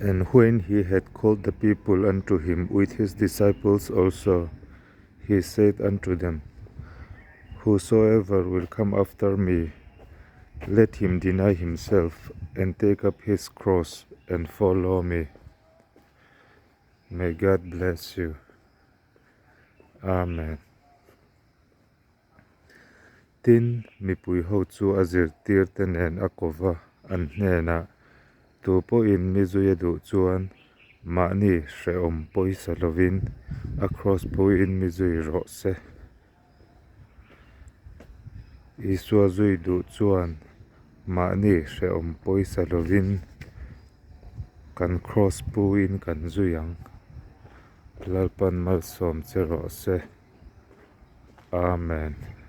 And when he had called the people unto him with his disciples also, he said unto them, Whosoever will come after me, let him deny himself and take up his cross and follow me. May God bless you. Amen. Tin, mipui ho chu a zirtirte nen a ko va, an hnenah, Tu pawhin mi zui a duh chuan mahni hrehawm pawisa lovin a kraws puiin mi zui rawh se. Isua zui duh chuan mahni hrehawm pawisa lovin kan kraws puiin kan zui ang. Lalpan malsawm che rawh se. Amen.